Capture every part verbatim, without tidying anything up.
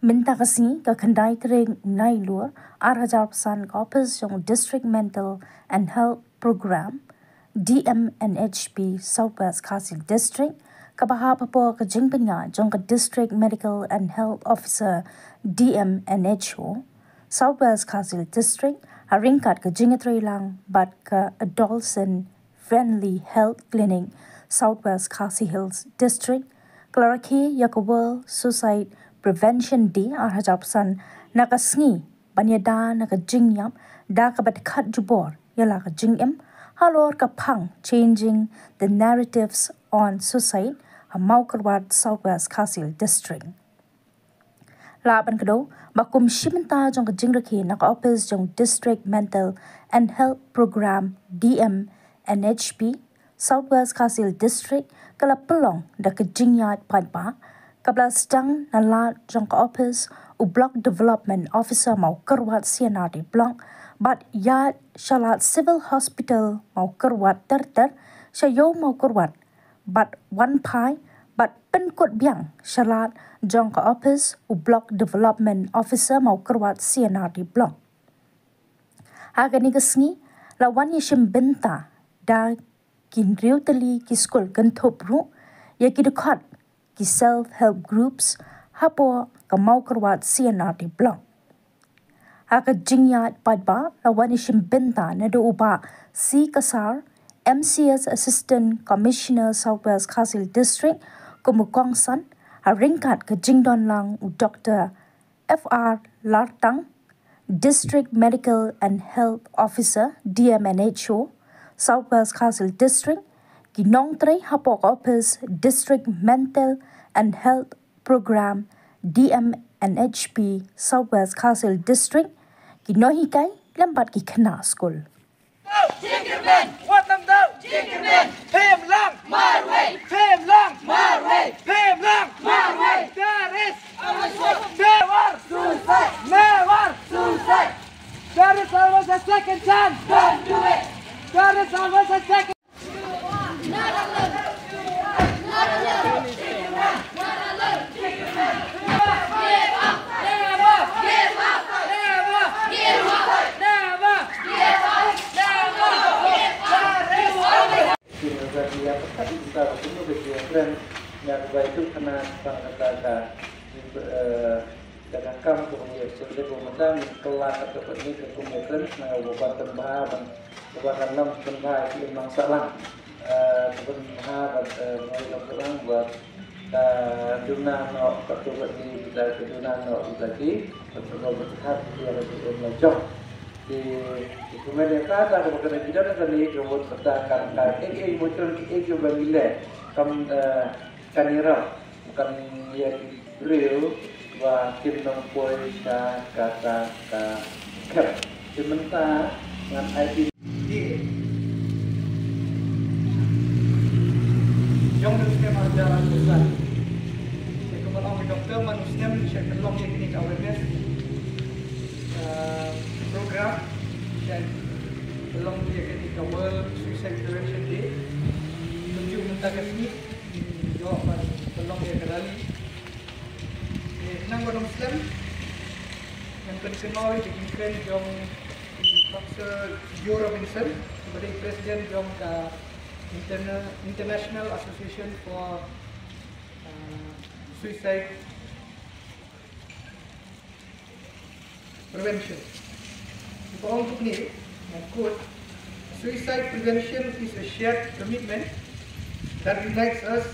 Mynta ka sngi ka khyndai tarik Nailur ar hajar arphew san ka ophis jong District Mental and Health Program, D M N H P, South West Khasi District, kaba hap hapoh ka jingpynïaid jong ka District Medical and Health Officer, D M N H O, South West Khasi District, ha ryngkat ka jingïatreilang bad ka Adolescent Friendly Health Clinic, South West Khasi Hills District, ka la rakhe ïa ka World Suicide Prevention Day ar hajar arphew san na ka sngi ban ïada na ka jingïap da kaba dkhat jubor ïa la ka jingim halor ka phang Changing the Narratives on Suicide ha Mawkyrwat, South West Khasi Hills District. Lah ban kdew ba kum shi bynta jong ka jingrakhe na ka ophis jong District Mental and Health Program, D M N H P, South West Khasi Hills District ka la pynlong da ka jingïaid paidbah kaba la sdang na lad jong ka ophis u Block Development Officer Mawkyrwat, C and R D Block, bad ïaid sha lad Civil Hospital Mawkyrwat ter ter sha Ïew Mawkyrwat, bad wan phai bad pynkut biang sha lad jong ka ophis u Block Development Officer Mawkyrwat, C and R D Block. Ha kane ka sngi la wan ïashim bynta da ki hynriew tylli ki skul kynthup ruh ïa ki dkhot ki self help groups hapoh ka Mawkyrwat C and R D Block. Ha ka jingïaid paidbah la wan ïashim bynta naduh u Bah C Kasar, M C S Assistant Commissioner South West Khasi Hills District, kum u kongsan, ha ryngkat ka jingdon lang u Doctor F R Lartang, District Medical and Health Officer, D M N H O, South West Khasi Hills District, ki nongtrei hapoh ka ophis District Mental and Health Program, D M N H P, South West Khasi Hills District, ki nonghikai lem bad ki khynnah skul. Jingkyrmen. Wat nam dau. Jingkyrmen. Phim lang. Marwei. Phim lang. Marwei. Phim lang. Marwei. There is. Never. Suicide. Never. Suicide. There is always a second chance. Don't do it. There is always a second Ka kam ka ïa shu de ko mata ni kala ka to ni ka kum ïa kren na ba ban ba ban ba kan lam ban ba ki mang sa lang. Ban ha ban ngai lam sa lang ba ka duna no ka to ba ni ba ka duna no ba ki ba to ba ka ha ki ïa ki em la jong. Ki ki kumne ka ta ka ba ka ni da ka ni ka wot ka ta ka ka e e mo tron ki e ki ba ni le kam ka ni ra. Kan ïa ki briew ba kin nang poi sha kata ka khep. Ki mynta ngan ai ki. Jong u snem arhajar arphew san. Te kumba ong u doktor, man u snem sha ka long ïa kane ka awareness, uh, program, sha ka long ïa kane ka World Suicide Prevention Day. Kumjuh mynta ka sngi, ïoh ban pynlong ïa ka rally. Te nang ba dang slem, ngan pynkynmaw ïa ka jingkren jong i Professor Joe Robinson, uba dei President jong ka Interna-, International Association for, uh, Suicide Prevention. Ki ong kumne, and I quote, "Suicide prevention is a shared commitment that unites us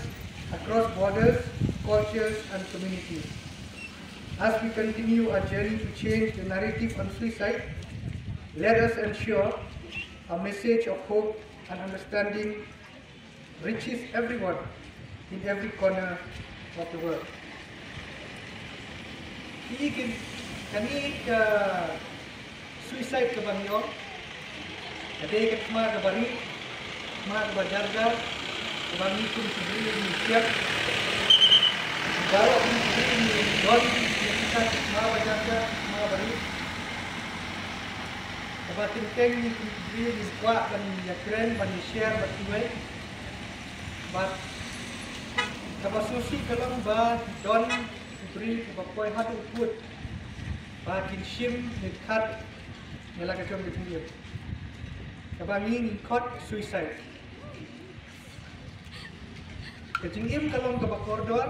across borders, cultures, and communities. As we continue our journey to change the narrative on suicide, let us ensure a message of hope and understanding reaches everyone in every corner of the world." Ki kin kani ka suicide ka bang yo. Ka dei ka thma ka bari, thma ka ba jar jar, ka bang ni kum ki bri ni siap. Baroh kum ki bri ni don ni kita thma ba jar jar, thma bari. Ka ba tengteng ni kum ki bri ni kwah ban ïa kren, ban ïa share, ban tuwei. Bad kaba sngewsih ka long ba don ki Briew kiba poi haduh u pud ba kin shim ne khat ïa la ka jong ka jingim, kaba ngi ngi khot suicide. Ka jingim ka long kaba kordor.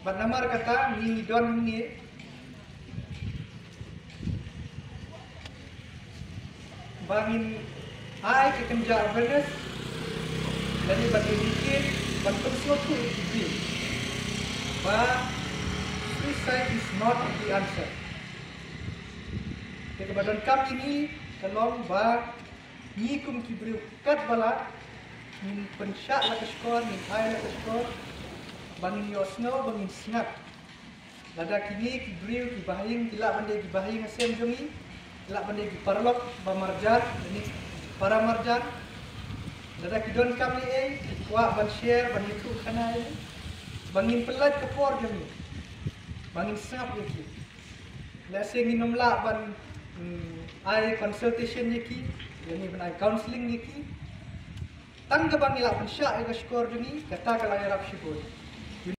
Bad namar kata ngi ngi don ngi ba ngin ai ka kynja awareness lane ban educate, ban pynsngewthuh ïa ki briew ba suicide is not the answer. Te kaba donkam ïa ngi ka long ba ngi kum ki briew katba lah ngin pynshah la ka shkor, ngin ai la ka shkor, ba ngin ïohsngew, ba ngin sngap. Lada kine ki briew kiba ha ïing ki lah ban dei kiba ha ïing ha sem jong ngi, ki lah ban dei ki paralok ba marjan, lane para marjan. Lada ki donkam ei ei, ki kwah ban share, ban ïathuh khana ïa ngi, ba ngin pynlait ka por jong ngi, ba ngin sngap ïa ki. Lehse ngin ym lah ban, mm, ai consultation ïa ki, lane ban ai counselling ïa ki. Tang kaba ngi lah pynshah ïa ka shkor jong ngi, kata ka la ïarap shibun.